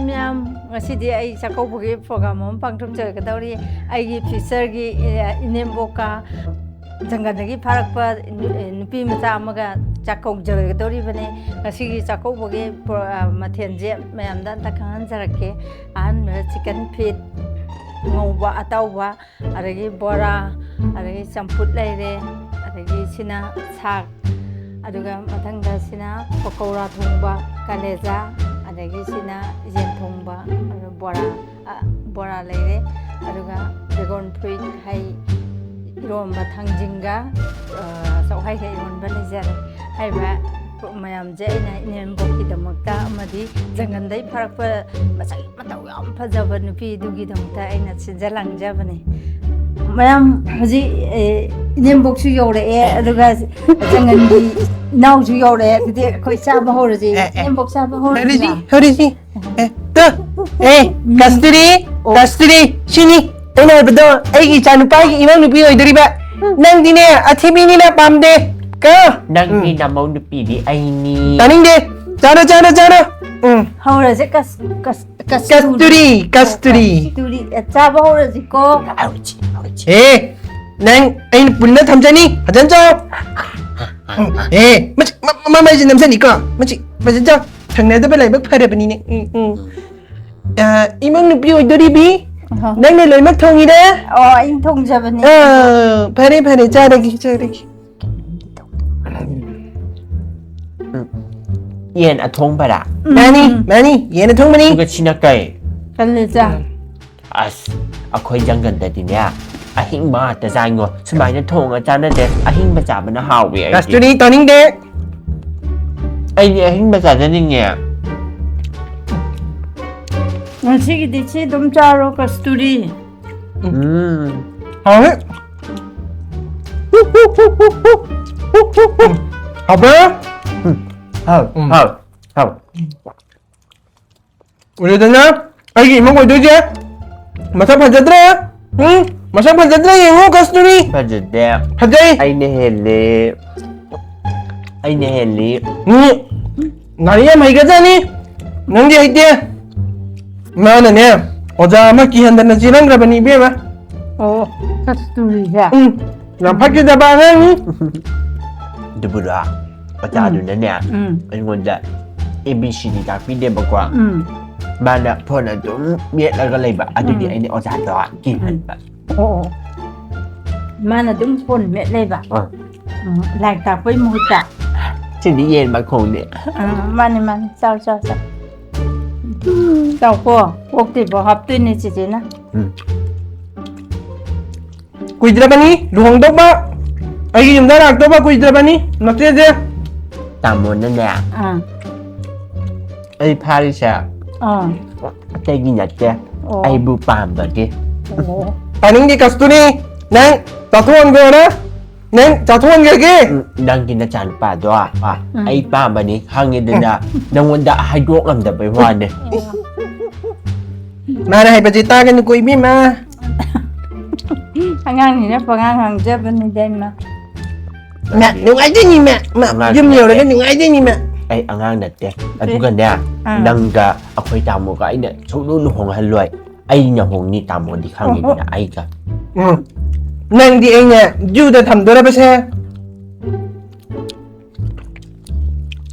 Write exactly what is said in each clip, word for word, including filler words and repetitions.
ꯃꯌꯥꯝ, ꯉꯁꯤꯗꯤ ꯑꯩ ꯆꯥꯛꯀꯧꯕꯒꯤ ꯄ꯭ꯔꯣꯒ꯭ꯔꯥꯝ ꯑꯃ ꯄꯥꯡꯊꯣꯛꯆꯒꯗꯧꯔꯤ꯫ ꯑꯩꯒꯤ ꯐ꯭ꯌꯨꯆꯔꯒꯤ, ꯑꯦ, ꯏꯅꯦꯝꯕꯣꯛꯀ ꯖꯪꯒꯜꯗꯒꯤ ꯐꯥꯔꯛꯄ ꯅꯨ-, ꯑꯦ, ꯅꯨꯄꯤ ꯃꯆꯥ ꯑꯃꯒ ꯆꯥꯛꯀꯧꯖꯒꯗꯧꯔꯤꯕꯅꯦ꯫ ꯉꯁꯤꯒꯤ ꯆꯥꯛꯀꯧꯕꯒꯤ ꯄ꯭ꯔꯣ-, ꯑ, ꯃꯊꯦꯜꯁꯦ ꯃꯌꯥꯝꯗ ꯑꯝꯇ ꯈꯪꯍꯟꯖꯔꯛꯀꯦ꯫ ꯑꯍꯥꯟꯕꯗ ꯆꯤꯀꯟ ꯐꯤꯠ ꯉꯧꯕ ꯑꯇꯥꯎꯕ, ꯑꯗꯒꯤ ꯕꯣꯔꯥ, ꯑꯗꯒꯤ ꯆꯝꯐꯨꯠ ꯂꯩꯔꯦ, ꯑꯗꯒꯤ ꯁꯤꯅ ꯁꯥꯛ, ꯑꯗꯨꯒ ꯃꯊꯪꯗ ꯁꯤꯅ ꯄꯀꯧꯔꯥ ꯊꯣꯡꯕ, ꯀꯂꯦꯖꯥ, ꯑꯗꯒꯤ ꯁꯤꯅ ꯌꯦꯟ ꯊꯣꯡꯕ, ꯑꯗꯨ ꯕꯣꯔꯥ, ꯑ, ꯕꯣꯔꯥ ꯂꯩꯔꯦ, ꯑꯗꯨꯒ dragon fruit ꯍꯩ ꯏꯔꯣꯟꯕ, ꯊꯥꯡꯖꯤꯡꯒ, ꯑ, ꯆꯥꯛꯍꯩꯒ ꯏꯔꯣꯟꯕ ꯂꯩꯖꯔꯦ꯫ ꯍꯥꯏꯔꯤꯕ ꯃꯌꯥꯝꯁꯦ ꯑꯩꯅ ꯏꯅꯦꯝꯕꯣꯛꯀꯤꯗꯃꯛꯇ ꯑꯃꯗꯤ ꯖꯪꯒꯜꯗꯩ ꯐꯥꯔꯛꯄ ꯃꯁꯛ ꯃꯇꯧ ꯌꯥꯝ ꯐꯖꯕ ꯅꯨꯄꯤꯗꯨꯒꯤꯗꯃꯛꯇ ꯑꯩꯅ ꯁꯤꯟꯖ ꯂꯥꯡꯖꯕꯅꯦ꯫ ꯃꯌꯥꯝ ꯍꯧꯖꯤꯛ, ꯑꯦ, ꯏꯅꯦꯝꯕꯣꯛꯁꯨ ꯌꯧꯔꯛꯑꯦ, ꯑꯗꯨꯒ ꯖꯪꯒꯜꯒꯤ ꯏꯅꯥꯎꯁꯨ ꯌꯧꯔꯛꯑꯦ꯫ ꯑꯗꯨꯗꯤ ꯑꯩꯈꯣꯏ ꯆꯥꯕ ꯍꯧꯔꯁꯤ꯫ ꯑꯦ, ꯑꯦ꯫ ꯏꯅꯦꯝꯕꯣꯛ ꯆꯥꯕ ꯍꯧꯔꯁꯤ꯫ ꯍꯧꯔꯁꯤ, ꯍꯧꯔꯁꯤ꯫ ꯑꯦ, ꯇꯣ꯫ ꯑꯦ, ꯀꯁꯇꯨꯔꯤ, ꯑꯣ꯫ ꯀꯁꯇꯨꯔꯤ, ꯁꯤꯅꯤ ꯑꯩꯅ ꯍꯥꯏꯕꯗꯣ, ꯑꯩꯒꯤ ꯏꯆꯥ ꯅꯨꯄꯥꯒꯤ ꯏꯃꯧ ꯅꯨꯄꯤ ꯑꯣꯏꯗꯣꯔꯤꯕ꯫ ꯅꯪꯗꯤꯅꯦ, ꯑꯊꯤꯕꯤꯅꯤꯅ ꯄꯥꯝꯗꯦ꯫ ꯀꯣ? ꯅꯪꯒꯤ ꯎꯝ꯫ ꯅꯃꯧ ꯅꯨꯄꯤꯗꯤ ꯑꯩꯅꯤ꯫ ꯇꯥꯅꯤꯡꯗꯦ꯫ ꯆꯥꯔꯣ, ꯆꯥꯔꯣ, ꯆꯥꯔꯣ꯫ ꯎꯝ꯫ ꯍꯧꯔꯁꯦ, ꯀꯁ-, ꯀꯁ-, ꯀꯁꯇꯨꯔꯤ꯫ ꯀꯁꯇꯨꯔꯤ, ꯀꯁꯇꯨꯔꯤ꯫ ꯀꯁꯇꯨꯔꯤ꯫ ꯑꯦ, ꯆꯥꯕ ꯍꯧꯔꯁꯤꯀꯣ꯫ ꯍꯧꯔꯁꯤ, ꯍꯧꯔꯁꯤ꯫ ꯑꯦ, ꯅꯪ ꯑꯩꯅ ꯄꯨꯟꯅ ꯊꯝꯖꯅꯤ꯫ ꯐꯖꯅ ꯆꯥꯎ꯫ ꯎꯝ, ꯑꯦ, ꯃꯁꯤ, ꯃ-, ꯃ-, ꯃꯃꯩꯁꯦ ꯅꯝꯖꯅꯤꯀꯣ꯫ ꯃꯁꯤ, ꯐꯖꯅ ꯆꯥꯎ꯫ ꯊꯪꯅꯗꯕ ꯂꯥꯏꯕꯛ ꯐꯔꯕꯅꯤꯅꯦ꯫ ꯎꯝ, ꯎꯝ꯫ ꯑ, ꯏꯃꯧ ꯅꯨꯄꯤ ꯑꯣꯏꯗꯣꯔꯤꯕꯤ, ꯑꯍ꯫ ꯅꯪꯅ ꯂꯣꯏꯅꯃꯛ ꯊꯣꯡꯉꯤꯔ? ꯑꯣ, ꯑꯩꯅ ꯊꯣꯡꯖꯕꯅꯦ꯫ ꯑ, ꯐꯔꯦ, ꯐꯔꯦ, ꯆꯥꯔꯒꯦ, ꯆꯥꯔꯒꯦ꯫ ꯎꯝ꯫ ꯌꯦꯟ ꯑꯊꯣꯡꯕꯔꯥ? ꯎꯝ꯫ ꯃꯥꯅꯤ, ꯃꯥꯅꯤ, ꯌꯦꯟ ꯑꯊꯣꯡꯕꯅꯤ꯫ ꯑꯗꯨꯒ ꯁꯤꯅ ꯀꯩ? ꯀꯂꯦꯖꯥ꯫ ꯑꯁ, ꯑꯩꯈꯣꯏ ꯖꯪꯒꯜꯗꯗꯤꯅꯦ, ꯑꯍꯤꯡꯕ ꯉꯥꯛꯇ ꯆꯥꯏꯉꯣ꯫ ꯁꯨꯃꯥꯏꯅ ꯊꯣꯡꯉ ꯆꯥꯅꯗꯦ꯫ ꯑꯍꯤꯡꯕ ꯆꯥꯕꯅ ꯍꯥꯎꯋꯦ ꯑꯩꯗꯤ꯫ ꯀꯁꯇꯨꯔꯤ, ꯇꯥꯅꯤꯡꯗꯦ꯫ ꯑꯩꯗꯤ ꯑꯍꯤꯡꯕ ꯆꯥꯖꯅꯤꯡꯉꯦ꯫ ꯉꯁꯤꯒꯤꯗꯤ ꯁꯤ ꯑꯗꯨꯝ ꯆꯥꯔꯣ, ꯀꯁꯇꯨꯔꯤ꯫ ꯎꯝ꯫ ꯍꯥꯎꯋꯦ꯫ ꯍꯥꯎꯕ꯭ꯔꯥ? ꯎꯝ꯫ ꯍꯥꯎ, ꯎꯝ꯫ ꯍꯥꯎ, ꯍꯥꯎ꯫ ꯎꯔꯦꯗꯅ, ꯑꯩꯒꯤ ꯏꯃꯧ ꯑꯣꯏꯗꯣꯏꯁꯦ꯫ ꯃꯁꯛ ꯐꯖꯗ꯭ꯔꯥ? ꯎꯝ? ꯃꯁꯛ ꯐꯖꯗ꯭ꯔꯥ ꯌꯦꯡꯉꯣ, ꯀꯁꯇꯨꯔꯤ꯫ ꯐꯖꯗꯦ꯫ ꯐꯖꯩ꯫ ꯑꯩꯅ ꯍꯦꯜꯂꯦ꯫ ꯑꯩꯅ ꯍꯦꯜꯂꯤ꯫ ꯎꯝ꯫ ꯉꯥꯔꯤ ꯌꯥꯝ ꯍꯩꯒ꯭ꯔꯖꯥꯠꯅꯤ꯫ ꯅꯪꯗꯤ ꯍꯩꯇꯦ꯫ ꯃꯥꯅꯅꯦ, ꯑꯣꯖꯥ ꯑꯃ ꯀꯤꯍꯟꯗꯅ ꯆꯦꯜꯍꯟꯈ꯭ꯔꯕꯅꯤ ꯏꯕꯦꯝꯃ꯫ ꯑꯣ, ꯀꯁꯇꯨꯔꯤꯁꯦ꯫ ꯎꯝ, ꯌꯥꯝ ꯐꯠꯈꯤꯗꯕ ꯑꯉꯥꯡꯅꯤ꯫ ꯑꯗꯨꯕꯨꯔꯣ, ꯑꯣꯖꯥꯗꯨꯅꯅꯦ ꯎꯝ ꯑꯩꯉꯣꯟꯗ A B C D ꯇꯥꯛꯄꯤꯗꯦꯕꯀꯣ꯫ ꯎꯝ ꯃꯥꯅ ꯐꯣꯟ ꯑꯗꯨꯝ ꯃꯦꯠꯂꯒ ꯂꯩꯕ, ꯑꯗꯨꯗꯤ ꯎꯝ. ꯑꯩꯅ ꯑꯣꯖꯥꯗꯣ ꯀꯤꯍꯟꯕ. ꯑꯣ, ꯑꯣ. ꯃꯥꯅ ꯑꯗꯨꯝ ꯐꯣꯟ ꯃꯦꯠ ꯂꯩꯕ. ꯑꯥ. ꯎꯝ, ꯂꯥꯏꯔꯤꯛ ꯇꯥꯛꯄꯩ ꯃꯍꯨꯠꯇ. ꯁꯤꯗꯤ ꯌꯦꯟ ꯃꯈꯣꯡꯅꯦ. ꯑꯥ, ꯃꯥꯅꯦ, ꯃꯥꯅꯦ. ꯆꯥꯎ, ꯆꯥꯎ, ꯆꯥꯎ. ꯆꯥꯎꯀꯣ. ꯀꯣꯛꯇ꯭ꯔꯤꯕꯣ ꯍꯥꯞꯇꯣꯏꯅꯦ ꯆꯦꯆꯦꯅ. ꯎꯝ. ꯀꯨꯏꯗ꯭ꯔꯕꯅꯤ ꯂꯨꯍꯣꯡꯗꯧꯕ, ꯑꯩꯒꯤ ꯌꯨꯝꯗ ꯂꯥꯛꯇꯧꯕ ꯀꯨꯏꯗ꯭ꯔꯕꯅꯤ ꯅꯆꯦꯁꯦ. ꯇꯥꯃꯣꯅꯅꯦ, ꯑꯥ. ꯑꯩ ꯐꯥꯔꯤꯁꯦ ꯑꯥ. ꯑꯇꯩꯒꯤ ꯅꯠꯇꯦ, ꯑꯣ. ꯑꯩꯕꯨ ꯄꯥꯝꯕꯒꯤ. ꯑꯣ. ꯇꯥꯅꯤꯡꯗꯦ ꯀꯁꯇꯨꯔꯤ, ꯅꯪ ꯆꯥꯊꯣꯛꯍꯟꯈ꯭ꯔꯣꯅ, ꯅꯪ ꯆꯥꯊꯣꯛꯍꯟꯈ꯭ꯔꯒꯦ. ꯎꯝ, ꯅꯪꯒꯤ ꯅꯆꯥꯅꯨꯄꯥꯗꯣ, ꯑ, ꯎꯝ. ꯑꯩ ꯄꯥꯝꯕꯅꯤ ꯈꯪꯉꯦꯗꯅ, ꯅꯪꯉꯣꯟꯗ ꯍꯥꯏꯗꯣꯛꯂꯝꯗꯕꯩ ꯋꯥꯅꯦ. ꯃꯥꯅ ꯍꯥꯏꯕꯁꯦ ꯇꯥꯒꯅꯨꯀꯣ ꯏꯕꯦꯝꯃ. ꯑꯉꯥꯡꯅꯤꯅ ꯄꯉꯥꯡ ꯉꯥꯡꯖꯕꯅꯤꯗ ꯏꯃ. ꯃ, ꯅꯨꯡꯉꯥꯏꯗꯣꯏꯅꯤ ꯃ, ꯃ, ꯅꯨꯡꯉꯥꯏ-, ꯌꯨꯝ ꯌꯧꯔꯒ ꯅꯨꯡꯉꯥꯏꯗꯣꯏꯅꯤ ꯃ. ꯑꯩ ꯑꯉꯥꯡ ꯅꯠꯇꯦ. ꯑꯗꯨꯒꯅꯦ, ꯑꯥ. ꯅꯪꯒ ꯑꯩꯈꯣꯏ ꯇꯥꯃꯣꯒ ꯑꯩꯅ ꯁꯨꯡꯂꯨ ꯂꯨꯍꯣꯡꯍꯜꯂꯣꯏ. ꯑꯩꯅ ꯍꯣꯡꯅꯤ ꯇꯥꯃꯣꯗꯤ ꯈꯪꯉꯤꯗꯅ ꯑꯩꯒ. ꯎꯝ. ꯅꯪꯗꯤ ꯑꯩꯅ ꯖꯨꯗ ꯊꯝꯗꯣꯔꯕꯁꯦ.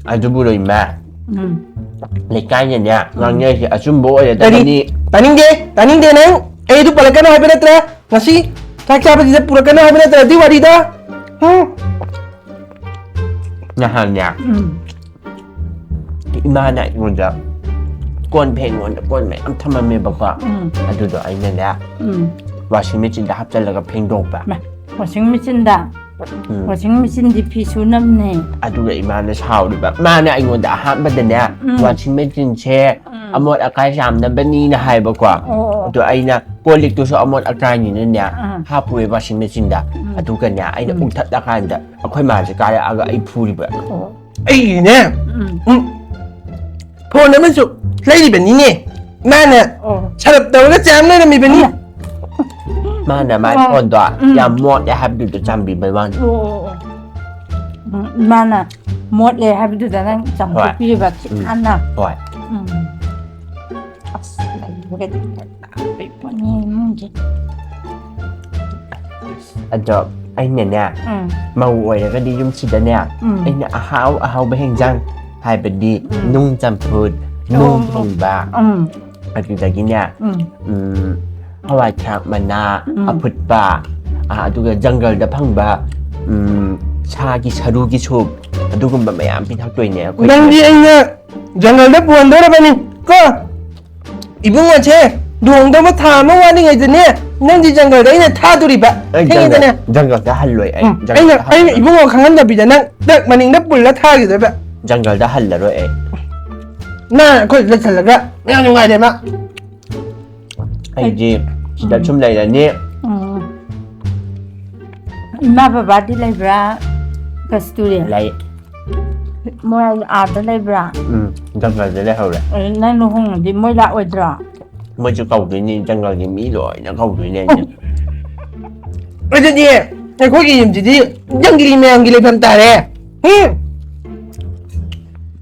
ꯑꯗꯨꯕꯨ ꯂꯣꯏꯃ, ꯎꯝ. ꯂꯩꯀꯥꯏꯅꯅꯦ ꯉꯥꯡꯅꯔꯤꯁꯦ ꯑꯆꯨꯝꯕ ꯀꯔꯤ? ꯑꯣꯏꯔꯗꯕꯅꯤ. ꯇꯥꯅꯤꯡꯗꯦ, ꯇꯥꯅꯤꯡꯗꯦ ꯅꯪ. ꯑꯩ ꯑꯗꯨ ꯄꯜꯂꯛꯀꯅꯨ ꯍꯥꯏꯕ ꯅꯠꯇ꯭ꯔꯥ? ꯉꯁꯤ ꯆꯥꯛ ꯆꯥꯕꯁꯤꯗ ꯄꯨꯔꯛꯀꯅꯨ ꯍꯥꯏꯕ ꯅꯠꯇ꯭ꯔꯥ? ꯑꯗꯨ ꯋꯥꯔꯤꯗꯣ. ꯎꯝ. ꯅꯍꯥꯟꯅꯦ, ꯎꯝ. ꯏꯃꯥꯅ ꯑꯩꯉꯣꯟꯗ ꯀꯣꯟ ꯐꯦꯡꯉꯣꯟꯗ ꯀꯣꯟ ꯃꯌꯥꯝ ꯊꯝꯃꯝꯃꯦꯕꯀꯣ. ꯎꯝ. ꯑꯗꯨꯗꯣ ꯑꯩꯅꯅꯦ, ꯎꯝ. ꯋꯥꯁꯤꯡ ꯃꯦꯆꯤꯟꯗ ꯍꯥꯞꯆꯜꯂꯒ ꯐꯦꯡꯗꯣꯛꯄ. ꯃ, ꯋꯥꯁꯤꯡ ꯃꯦꯆꯤꯟꯗ. ꯎꯝ. ꯋꯥꯁꯤꯡ ꯃꯦꯆꯤꯟꯗꯤ ꯐꯤ ꯁꯨꯅꯕꯅꯦ. ꯑꯗꯨꯒ ꯏꯃꯥꯅ ꯁꯥꯎꯔꯤꯕ, ꯃꯥꯅ ꯑꯩꯉꯣꯟꯗ ꯑꯍꯥꯟꯕꯗꯅꯦ, ꯎꯝ. ꯋꯥꯁꯤꯡ ꯃꯦꯆꯤꯟꯁꯦ ꯎꯝ. ꯑꯃꯣꯠ ꯑꯀꯥꯏ ꯆꯥꯝꯅꯕꯅꯤꯅ ꯍꯥꯏꯕꯀꯣ. ꯑꯣ. ꯑꯗꯣ ꯑꯩꯅ ꯀꯣꯜ ꯂꯤꯛꯇꯨꯁꯨ ꯑꯃꯣꯠ ꯑꯀꯥꯏꯅꯤꯅꯅꯦ, ꯑꯥ. ꯍꯥꯞꯄꯨꯔꯦ ꯋꯥꯁꯤꯡ ꯃꯦꯆꯤꯟꯗ. ꯎꯝ. ꯑꯗꯨꯒꯅꯦ, ꯑꯩꯅ ꯎꯝ. ꯎꯛꯊꯠꯂꯀꯥꯟꯗ ꯑꯩꯈꯣꯏ ꯃꯥꯁꯦ ꯀꯥꯔꯛꯑꯒ ꯑꯩ ꯐꯨꯔꯤꯕ. ꯑꯣ. ꯑꯩꯒꯤꯅꯦ, ꯎꯝ. ꯎꯝ, ꯐꯣꯟ ꯑꯃꯁꯨ ꯂꯩꯔꯤꯕꯅꯤꯅꯦ. ꯃꯥꯅ ꯑꯣ. ꯁꯔꯞ ꯇꯧꯔꯒ ꯆꯥꯝ ꯂꯩꯔꯝꯃꯤꯕꯅꯤ. ꯃꯥꯅ ꯃꯥꯏ ꯑꯣ. ꯐꯣꯟꯗꯣ ꯎꯝ. ꯌꯥꯝ ꯃꯣꯠꯂꯦ ꯍꯥꯏꯕꯗꯨꯗ ꯆꯥꯝꯕꯤꯕꯩ ꯋꯥꯅꯤ. ꯑꯣ, ꯑꯣ, ꯑꯣ. ꯎꯝ, ꯏꯃꯥꯅ ꯃꯣꯠꯂꯦ ꯍꯥꯏꯕꯗꯨꯗ ꯅꯪ ꯆꯥꯝꯊꯣꯛꯄꯤꯔꯤꯕ ꯈꯤꯠ ꯍꯥꯟꯅ. ꯍꯣꯏ. ꯎꯝ. ꯑꯁ, ꯍꯥꯏꯕꯒꯗꯤ ꯐꯖꯕꯩ ꯄꯣꯠꯅꯤ ꯏꯃꯨꯡꯁꯦ꯫ ꯑꯗꯣ ꯑꯩꯅꯅꯦ, ꯎꯝ ꯃꯧ ꯑꯣꯏꯔꯒꯗꯤ ꯌꯨꯝꯁꯤꯗꯅꯦ, ꯎꯝ ꯑꯩꯅ ꯑꯍꯥꯎ ꯑꯍꯥꯎꯕ ꯍꯦꯟꯖꯥꯡ, ꯍꯥꯏꯕꯗꯤ ꯎꯝ ꯅꯨꯡ ꯆꯝꯐꯨꯠ, ꯑꯣ, ꯅꯨꯡ ꯑꯣ꯫ ꯊꯣꯡꯕ, ꯎꯝ ꯑꯗꯨꯗꯒꯤꯅꯦ, ꯎꯝ ꯎꯝ, ꯍꯋꯥꯏ ꯊ꯭ꯔꯥꯛ ꯃꯅꯥ ꯎꯝ꯫ ꯑꯐꯨꯠꯄ, ꯑ, ꯑꯗꯨꯒ ꯖꯪꯒꯜꯗ ꯐꯪꯕ, ꯎꯝ, ꯁꯥꯒꯤ ꯁꯔꯨꯒꯤ ꯁꯨꯞ, ꯑꯗꯨꯒꯨꯝꯕ ꯃꯌꯥꯝ ꯄꯤꯊꯛꯇꯣꯏꯅꯦ ꯑꯩꯈꯣꯏ꯫ ꯅꯪꯗꯤ ꯑꯩꯅ ꯖꯪꯒꯜꯗ ꯄꯨꯍꯟꯗꯧꯔꯕꯅꯤ ꯀꯣ꯫ ꯏꯕꯨꯡꯉꯣꯁꯦ ꯂꯨꯍꯣꯡꯗꯧꯕ ꯊꯥ ꯑꯃ ꯋꯥꯠꯂꯤꯉꯩꯗꯅꯦ, ꯅꯪꯗꯤ ꯖꯪꯒꯜꯗ ꯑꯩꯅ ꯊꯥꯗꯣꯔꯤꯕ꯫ ꯑꯩ ꯈꯪꯉꯦꯗꯅꯦ? ꯖꯪꯒꯜ, ꯖꯪꯒꯜꯗ ꯍꯜꯂꯣꯏ ꯑꯩ꯫ ꯎꯝ, ꯖꯪꯒꯜꯗ ꯑꯩꯅ ꯑꯩꯅ ꯍꯜꯂꯣꯏ꯫ ꯏꯕꯨꯡꯉꯣ ꯈꯪꯍꯟꯗꯕꯤꯗ ꯅꯪ ꯇ꯭ꯔꯛ ꯃꯅꯤꯡꯗ ꯄꯨꯜꯂ ꯊꯥꯈꯤꯗꯣꯏꯕ꯫ ꯖꯪꯒꯜꯗ ꯍꯜꯂꯔꯣꯏ ꯑꯩ꯫ ꯅꯪ ꯑꯩꯈꯣꯏ ꯂꯩꯁꯜꯂꯒ ꯌꯥꯝ ꯅꯨꯡꯉꯥꯏꯔꯦ ꯃꯥ꯫ ꯑꯩꯗꯤ ꯁꯤꯗ ꯁꯨꯝ ꯂꯩꯔꯅꯤ꯫ ꯎꯝ꯫ ꯏꯃꯥ ꯕꯕꯥꯗꯤ ꯂꯩꯕ꯭ꯔꯥ, ꯀꯁꯇꯨꯔꯤ? ꯂꯩ꯫ ꯃꯣꯏ ꯑꯥꯗ ꯂꯩꯕ꯭ꯔꯥ? ꯎꯝ, ꯖꯪꯒꯜꯗ ꯂꯩꯍꯧꯔꯦ꯫ ꯑꯦ, ꯅꯪ ꯂꯨꯍꯣꯡꯉꯗꯤ ꯃꯣꯏ ꯂꯥꯛꯑꯣꯏꯗ꯭ꯔꯣ? ꯃꯣꯏꯁꯨ ꯀꯧꯗꯣꯏꯅꯤ, ꯖꯪꯒꯜꯒꯤ ꯃꯤ ꯂꯣꯏꯅ ꯀꯧꯗꯣꯏꯅꯦ ꯑꯩꯅ꯫ ꯑꯗꯨꯗꯤ ꯑꯩꯈꯣꯏꯒꯤ ꯌꯨꯝꯁꯤꯗꯤ ꯖꯪꯒꯂꯤ ꯃꯌꯥꯝꯒꯤ ꯂꯩꯐꯝ ꯇꯥꯔꯦ꯫ ꯎꯝ꯫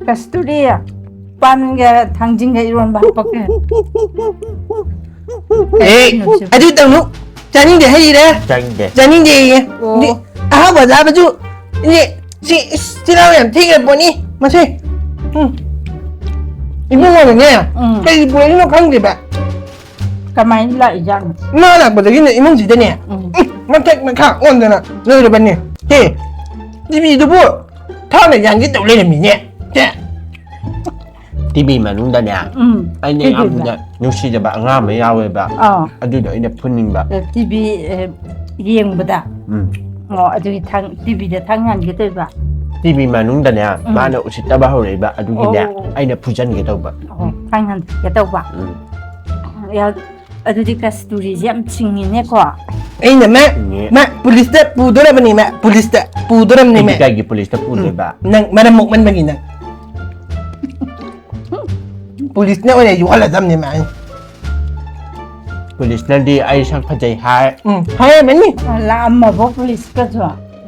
ꯀꯁꯇꯨꯔꯤ, ꯄꯥꯟꯒ ꯊꯥꯡꯖꯤꯡꯒ ꯏꯔꯣꯟꯕ ꯍꯥꯄꯛꯀꯦ꯫ ꯑꯦ, ꯑꯗꯨ ꯇꯧꯅꯨ꯫ ꯆꯥꯅꯤꯡꯗꯦ ꯍꯩꯔꯦ꯫ ꯆꯪꯗꯦ꯫ ꯆꯥꯅꯤꯡꯗꯦꯌꯦ꯫ ꯑꯣ꯫ ꯑꯍꯥꯎꯕ ꯆꯥꯕꯁꯨ ꯏꯅꯦ, ꯁꯤ ꯏꯁ, ꯆꯤꯜꯍꯥꯎ ꯌꯥꯝ ꯊꯤꯈ꯭ꯔ ꯄꯣꯠꯅꯤ ꯃꯁꯤ꯫ ꯎꯝ꯫ ꯏꯕꯨꯡꯉꯣꯅꯅꯦ, ꯎꯝ꯫ ꯀꯩ ꯄꯨꯔꯛꯏꯅꯣ ꯈꯪꯗꯦꯕ꯫ ꯀꯃꯥꯏꯅ ꯂꯥꯛꯏꯖꯥꯠꯅꯣ? ꯃꯥ ꯂꯥꯛꯄꯗꯒꯤꯅꯦ ꯏꯃꯨꯡꯁꯤꯗꯅꯦ, ꯎꯝ꯫ ꯎꯝ, ꯃꯊꯛ ꯃꯈꯥ ꯑꯣꯟꯗꯅ ꯂꯩꯔꯕꯅꯤ꯫ ꯍꯦ, ꯇꯤꯚꯤꯗꯨꯕꯨ ꯊꯥꯡꯅ ꯌꯥꯟꯒꯦ ꯇꯧ ꯂꯩꯔꯝꯃꯤꯅꯦ꯫ ꯁꯦ꯫ ꯇꯤꯚꯤ ꯃꯅꯨꯡꯗꯅꯦ, ꯎꯝ, ꯑꯩꯅ ꯇꯤꯚꯤ ꯌꯥꯝꯅ ꯅꯨꯡꯁꯤꯖꯕ ꯑꯉꯥꯡ ꯑꯃ ꯌꯥꯎꯋꯦꯕ꯫ ꯑꯥ꯫ ꯑꯗꯨꯗꯣ ꯑꯩꯅ ꯐꯨꯅꯤꯡꯕ꯫ ꯑꯦ, ꯇꯤꯚꯤ, ꯑꯦ, ꯌꯦꯡꯕꯗ? ꯎꯝ꯫ ꯑꯣ, ꯑꯗꯨꯒꯤ ꯊꯥꯡ-, ꯇꯤꯚꯤꯗ ꯊꯥꯡ ꯌꯥꯟꯒꯦ ꯇꯧꯔꯤꯕ? ꯇꯤꯚꯤ ꯃꯅꯨꯡꯗꯅꯦ, ꯎꯝ꯫ ꯃꯥꯅ ꯎꯁꯤꯠꯇꯕ ꯍꯧꯔꯛꯏꯕ, ꯑꯗꯨꯒꯤꯅꯦ, ꯑꯣ꯫ ꯑꯩꯅ ꯐꯨꯖꯟꯒꯦ ꯇꯧꯕ꯫ ꯑꯣ, ꯊꯥꯡ ꯌꯥꯟꯒꯦ ꯇꯧꯕ? ꯎꯝ꯫ ꯌꯥ-, ꯑꯗꯨꯗꯤ ꯀꯁꯇꯨꯔꯤꯁꯦ ꯌꯥꯝ ꯁꯤꯡꯉꯤꯅꯦꯀꯣ? ꯑꯩꯅ ꯃꯥ, ꯏꯅꯦ꯫ ꯃꯥ ꯄꯨꯂꯤꯁꯇ ꯄꯨꯗꯣꯔꯕꯅꯤ, ꯃꯥ ꯄꯨꯂꯤꯁꯇ ꯄꯨꯗꯣꯔꯕꯅꯤ, ꯃꯥ꯫ ꯑꯩꯗꯤ ꯀꯩꯒꯤ ꯄꯨꯂꯤꯁꯇ ꯄꯨꯗꯣꯏꯕ? ꯅꯪ ꯃꯔꯝ ꯃꯣꯛꯃꯟꯕꯒꯤ ꯅꯪ꯫ ꯄꯨꯂꯤꯁꯅ ꯑꯣꯏꯅ ꯌꯣꯛꯍꯜꯂꯗꯕꯅꯤ, ꯃꯥ꯫ ꯄꯨꯂꯤꯁꯅꯗꯤ ꯑꯩ ꯁꯛ ꯐꯖꯩ ꯍꯥꯏ꯫ ꯎꯝ, ꯍꯥꯏꯔꯝꯃꯅꯤ꯫ ꯂꯥꯛꯑꯝꯃꯕꯣ ꯄꯨꯂꯤꯁꯀꯁꯨ?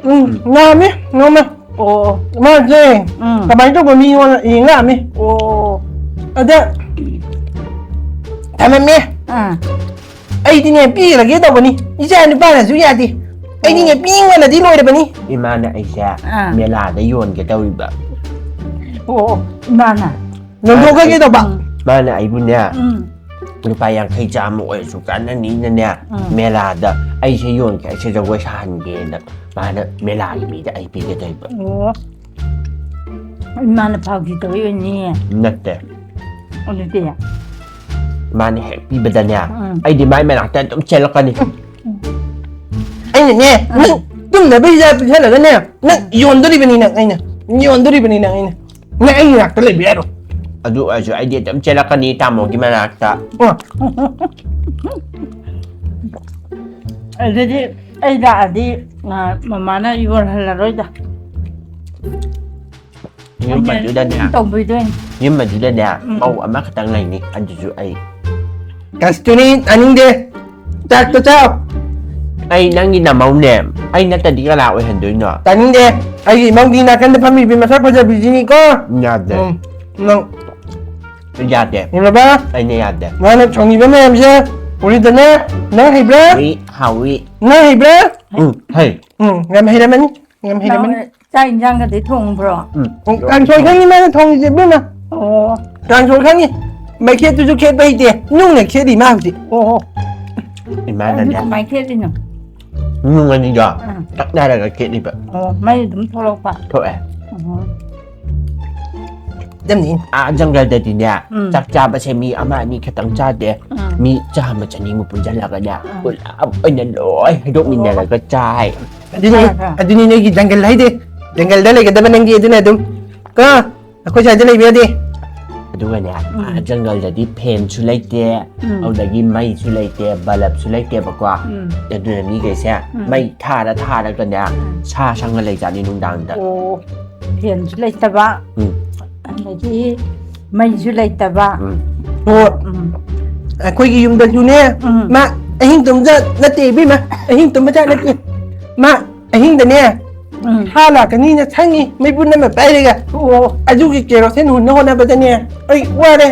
ꯎꯝ, ꯂꯥꯛꯑꯝꯃꯤ, ꯅꯣꯡꯃ꯫ ꯑꯣ, ꯃꯥꯁꯦ ꯎꯝ꯫ ꯀꯃꯥꯏꯅ ꯇꯧꯕ ꯃꯤꯅꯣꯅ ꯌꯦꯡ ꯂꯥꯛꯑꯝꯃꯤ꯫ ꯑꯣ꯫ ꯑꯗ ꯊꯝꯃꯝꯃꯦ꯫ ꯑꯥ ꯑꯩꯗꯤꯅꯦ ꯄꯤꯈ꯭ꯔꯒꯦ ꯇꯧꯕꯅꯤ, ꯏꯆꯥ ꯅꯨꯄꯥꯅꯁꯨ ꯌꯥꯗꯦ꯫ ꯑꯩꯗꯤꯅꯦ ꯄꯤꯅꯤꯡꯕꯅꯗꯤ ꯂꯣꯏꯔꯕꯅꯤ꯫ ꯏꯃꯥꯅ ꯑꯩꯁꯦ ꯑꯥ꯫ ꯃꯦꯂꯥꯗ ꯌꯣꯟꯒꯦ ꯇꯧꯔꯤꯕ꯫ ꯑꯣ ꯏꯃꯥꯅ ꯌꯣꯟꯊꯣꯛꯈ꯭ꯔꯒꯦ ꯇꯧꯕ꯫ ꯎꯝ, ꯃꯥꯅ ꯑꯩꯕꯨꯅꯦ ꯎꯝ, ꯂꯨꯄꯥ ꯌꯥꯡꯈꯩ ꯆꯥꯝꯃ ꯑꯣꯏꯔꯁꯨ ꯀꯥꯟꯅꯅꯤꯅꯅꯦ, ꯎꯝ꯫ ꯃꯦꯂꯥꯗ ꯑꯩꯁꯦ ꯌꯣꯟꯒꯦ, ꯑꯩꯁꯦ ꯖꯒꯣꯏ ꯁꯥꯍꯟꯒꯦꯅ ꯃꯥꯅ ꯃꯦꯂꯥꯒꯤ ꯃꯤꯗ ꯑꯩ ꯄꯤꯒꯦ ꯇꯧꯔꯤꯕ꯫ ꯑꯣ ꯏꯃꯥꯅ ꯐꯥꯒꯤ ꯇꯧꯔꯤ ꯑꯣꯏꯅꯤꯌꯦ꯫ ꯅꯠꯇꯦ, ꯑꯗꯨꯗꯤ ꯃꯥꯅ ꯍꯦꯛ ꯄꯤꯕꯗꯅꯦ ꯎꯝ꯫ ꯑꯩꯗꯤ ꯃꯥꯏ ꯃꯅꯥꯛꯇ ꯑꯗꯨꯝ ꯆꯦꯜꯂꯛꯀꯅꯤ꯫ ꯑꯩꯅꯅꯦ ꯅꯪ ꯇꯨꯝꯅꯕ ꯍꯤꯗꯥꯛ ꯄꯤꯁꯜꯂꯒꯅꯦ, ꯅꯪ ꯌꯣꯟꯗꯣꯔꯤꯕꯅꯤ ꯅꯪ ꯑꯩꯅ, ꯌꯣꯟꯗꯣꯔꯤꯕꯅꯤ ꯅꯪ ꯑꯩꯅ꯫ ꯅꯪ ꯑꯩ ꯉꯥꯛꯇ ꯂꯩꯕ ꯌꯥꯔꯣꯏ꯫ ꯑꯗꯨ ꯑꯣꯏꯔꯁꯨ ꯑꯩꯗꯤ ꯑꯗꯨꯝ ꯆꯦꯜꯂꯛꯀꯅꯤ ꯇꯥꯃꯣꯒꯤ ꯃꯅꯥꯛꯇ꯫ ꯑꯣ, ꯑꯗꯨꯗꯤ ꯑꯩ ꯂꯥꯛꯑꯗꯤ ꯑ, ꯃꯃꯥꯅ ꯌꯣꯜꯍꯜꯂꯔꯣꯏꯗ꯫ ꯌꯨꯝ ꯑꯗꯨꯗꯅꯦ, ꯇꯧꯕꯤꯗꯣꯏꯅꯤ꯫ ꯌꯨꯝ ꯑꯗꯨꯗꯅꯦ ꯎꯝ꯫ ꯃꯧ ꯑꯃꯈꯛꯇꯪ ꯂꯩꯅꯤ, ꯑꯗꯨꯁꯨ ꯑꯩ꯫ ꯀꯁꯇꯨꯔꯤ, ꯇꯥꯅꯤꯡꯗꯦ꯫ ꯆꯥꯛꯇꯣ ꯆꯥꯎ꯫ ꯑꯩ ꯅꯪꯒꯤ ꯅꯃꯧꯅꯦ, ꯑꯩ ꯅꯠꯇꯗꯤ ꯀꯅꯥ ꯑꯣꯏꯍꯟꯗꯣꯏꯅꯣ? ꯇꯥꯅꯤꯡꯗꯦ꯫ ꯑꯩꯒꯤ ꯏꯃꯧꯒꯤ ꯅꯥꯀꯟꯗ ꯐꯝꯃꯤꯕꯤ ꯃꯁꯛ ꯐꯖꯕꯤꯁꯤꯅꯤꯀꯣ꯫ ꯌꯥꯗꯦ, ꯎꯝ, ꯅꯪ ꯌꯥꯗꯦ, ꯎꯔꯕ? ꯑꯩꯅ ꯌꯥꯗꯦ꯫ ꯃꯥꯅ ꯊꯣꯡꯉꯤꯕ ꯃꯌꯥꯝꯁꯦ ꯎꯔꯤꯗꯅ? ꯅꯪ ꯍꯩꯕ꯭ꯔꯥ? ꯍꯥꯎꯏ, ꯍꯥꯎꯏ꯫ ꯅꯪ ꯍꯩꯕ꯭ꯔꯥ? ꯎꯝ, ꯍꯩ꯫ ꯎꯝ, ꯌꯥꯝ ꯍꯩꯔꯝꯃꯅꯤ꯫ ꯌꯥꯝ ꯍꯩꯔꯝꯃꯅꯤ꯫ ꯅꯪ ꯆꯥꯛ ꯏꯟꯖꯥꯡꯒꯗꯤ ꯊꯣꯡꯕ꯭ꯔꯣ? ꯎꯝ꯫ ꯎꯝ, ꯀꯥꯡꯁꯣꯏ ꯈꯪꯉꯤ ꯃꯥꯅ ꯊꯣꯡꯉꯤꯁꯦ, ꯏꯕꯦꯝꯃ꯫ ꯑꯣ ꯀꯥꯡꯁꯣꯏ ꯈꯪꯉꯤ꯫ ꯃꯩꯈꯦꯠꯇꯨꯁꯨ ꯈꯦꯠꯄ ꯍꯩꯇꯦ꯫ ꯅꯨꯡꯅ ꯈꯦꯠꯂꯤ ꯃꯥ ꯍꯧꯖꯤꯛ꯫ ꯑꯣ ꯑꯗꯨ ꯏꯃꯥꯅꯅꯦ ꯀꯃꯥꯏꯅ ꯈꯦꯠꯂꯤꯅꯣ? ꯅꯨꯡ ꯑꯅꯤꯗꯣ ꯑꯥ꯫ ꯇꯛꯅꯔꯒ ꯈꯦꯠꯂꯤꯕ꯫ ꯑꯣ ꯃꯩ ꯑꯗꯨꯝ ꯊꯣꯛꯂꯛꯄ꯫ ꯊꯣꯛꯑꯦ꯫ ꯑꯣ ꯑꯗꯨꯝꯅꯤ꯫ ꯑꯥ ꯖꯪꯒꯜꯗꯗꯤꯅꯦ, ꯎꯝ꯫ ꯆꯥꯛ ꯆꯥꯕꯁꯦ ꯃꯤ ꯑꯃ ꯑꯅꯤ ꯈꯛꯇꯪ ꯆꯥꯗꯦ꯫ ꯎꯝ꯫ ꯃꯤ ꯆꯥꯝꯃ ꯆꯅꯤꯃꯨꯛ ꯄꯨꯟꯁꯤꯜꯂꯒꯅꯦ, ꯄꯨꯂꯞ ꯑꯣꯏꯅ ꯂꯣꯏ ꯍꯩꯗꯣꯛꯃꯤꯟꯅꯔꯒ ꯆꯥꯏ꯫ ꯑꯗꯨꯅꯤ, ꯍꯣꯏ, ꯍꯣꯏ꯫ ꯑꯗꯨꯅꯤ ꯅꯣꯏꯒꯤ ꯖꯪꯒꯜ ꯍꯥꯏꯗꯤ꯫ ꯖꯪꯒꯜꯗ ꯂꯩꯒꯗꯕ ꯅꯪꯗꯤ ꯑꯗꯨꯅ ꯑꯗꯨꯝ꯫ ꯀꯣ? ꯑꯩꯈꯣꯏ ꯁ꯭ꯋꯥꯏꯗ ꯂꯩꯕ ꯌꯥꯗꯦ꯫ ꯑꯗꯨꯒꯅꯦ, ꯎꯝ꯫ ꯑꯥ ꯖꯪꯒꯜꯗꯗꯤ ꯐꯦꯟꯁꯨ ꯂꯩꯇꯦ, ꯎꯝ꯫ ꯑꯗꯨꯗꯒꯤ ꯃꯩꯁꯨ ꯂꯩꯇꯦ, ꯕꯂꯞꯁꯨ ꯂꯩꯇꯦꯕꯀꯣ꯫ ꯎꯝ꯫ ꯑꯗꯨꯅ ꯃꯤꯈꯩꯁꯦ ꯎꯝ꯫ ꯃꯩ ꯊꯥꯔ ꯊꯥꯔꯒꯅꯦ, ꯁꯥ ꯁꯪꯉ ꯂꯩꯖꯥꯠꯅꯤ ꯅꯨꯡꯗꯥꯡꯗ꯫ ꯑꯣ ꯐꯦꯟꯁꯨ ꯂꯩꯇꯕ, ꯎꯝ꯫ ꯑꯗꯒꯤ ꯃꯩꯁꯨ ꯂꯩꯇꯕ꯫ ꯎꯝ꯫ ꯑꯣ, ꯎꯝ꯫ ꯑꯩꯈꯣꯏꯒꯤ ꯌꯨꯝꯗꯁꯨꯅꯦ, ꯎꯝ꯫ ꯃꯥ ꯑꯍꯤꯡ ꯇꯨꯝꯖ ꯅꯠꯇꯦ ꯏꯕꯦꯝꯃ, ꯑꯍꯤꯡ ꯇꯨꯝꯕꯖꯥꯠ ꯅꯠꯇꯦ꯫ ꯃꯥ ꯑꯍꯤꯡꯗꯅꯦ, ꯎꯝ꯫ ꯁꯥ ꯂꯥꯛꯀꯅꯤꯅ ꯁꯪꯉꯤ, ꯃꯩꯕꯨꯟ ꯑꯃ ꯄꯥꯏꯔꯒ꯫ ꯑꯣ ꯑꯗꯨꯒꯤ ꯀꯦꯔꯣꯁꯤꯟ ꯍꯨꯟꯅ ꯍꯣꯠꯅꯕꯗꯅꯦ, ꯑꯩ ꯋꯥꯔꯦ꯫